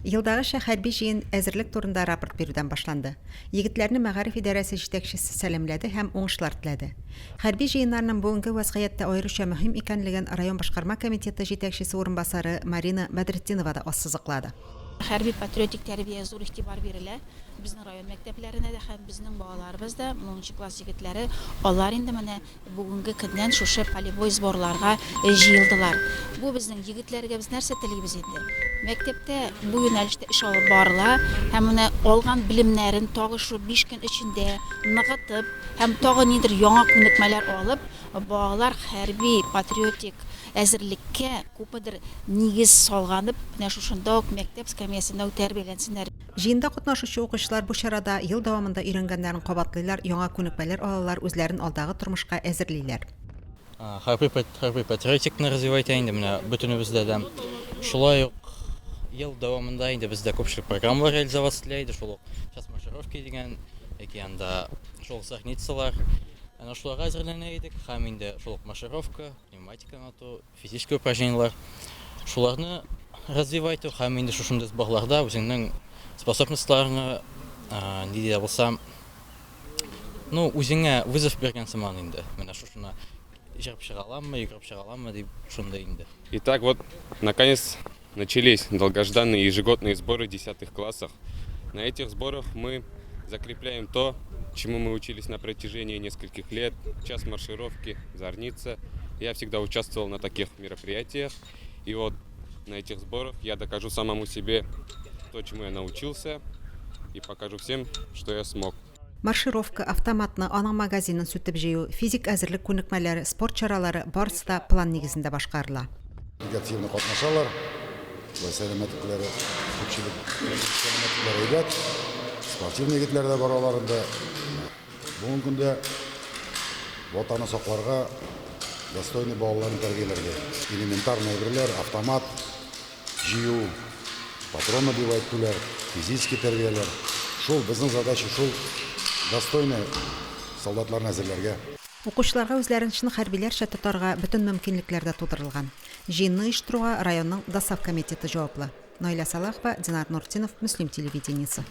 Елдагыча хәрби җыен әзерлек турында рапорт бирүдән башланды. Егетләрне мәгариф идарәсе җитәкчесе сәламләде һәм уңышлар теләде. Хәрби җыеннарның бүгенге вәзгыятьтә аеруча мөһим икәнлеген район башкарма комитеты җитәкчесе урынбасары Марина Бәдретдинова да ассызыклады. Хәрби-патриотик тәрбиягә зур игътибар бирелә. Безнең район мәктәпләренә дә һәм безнең балаларыбыз да, унынчы класс егетләре, алар инде менә бүгенге көннән шушы полевой сборларга җыелдылар. Бу безнең егетләргә без нәрсә телибез инде? Мәктәптә бу юнәлештә эш алып барыла һәм менә алган белемнәрен тагы шул биш көн эчендә ныгытып һәм тагы нидер яңа күнекмәләр алып, балалар хәрби патриотик әзерлеккә күпмедер нигез салганып, менә шушында ук мәктәп скамьясында ук тәрбияләнсеннәр. Җыенда катнашучы укучылар бу чарада ел дәвамында өйрәнгәннәрен кабатлыйлар, яңа күнекмәләр алалар, үзләрен алдагы тормышка әзерлиләр. Хәрби хәрби патриотикны развивать итә инде менә бөтенебездә дә. Шулай ук ел дәвамында инде бездә күпчелек программалар реализоваться ителә иде, шул ук час маршировки дигән, яки анда шул ук зарницалар. Әнә шуларга әзерләнә идек һәм инде шул ук маршировка, пневматиканы ату, физический упражнениелар, шуларны развивать итү һәм инде шушындый сборларда үзеңнең способностьларыңны нинди дә булса, ну, үзеңә вызов биргән сыман инде. Менә шушына җырып чыга аламмы, йөгереп чыга аламмы дип шундый инде. Итак, вот, наконец, начались долгожданные ежегодные сборы десятых классов. На этих сборах мы закрепляем то, чему мы учились на протяжении нескольких лет. Час маршировки, зарница. Я всегда участвовал на таких мероприятиях. И вот на этих сборах я докажу самому себе то, чему я научился, и покажу всем, что я смог. Маршировка, автоматны, аның магазинын сүтеп җыю, физик әзерлек күнекмәләре, спорт чаралары, барысы да план нигезендә башкарыла. Бик активно катнашалар. Шулай сәламәтлекләре, күпчелек сәламәтлекләре әйбәт. Спортивный егетләр дә бар аларында. Бүгенге көндә Ватанны сакларга достойный балаларны тәрбияләргә. Элементарный әйберләр, автомат җыю, патрон набивать итүләр, физический тәрбияләр. Шул, безнең задача шул, достойный солдатларны әзерләргә. Укучыларга үзләрен чын хәрбиләрчә тотарга бөтен мөмкинлекләр дә тудырылган. Җыенны оештыруга районның ДОСААФ комитеты җаваплы. Наилә Сәлахова, Динар Нуртдинов, Мөслим телевидениесе.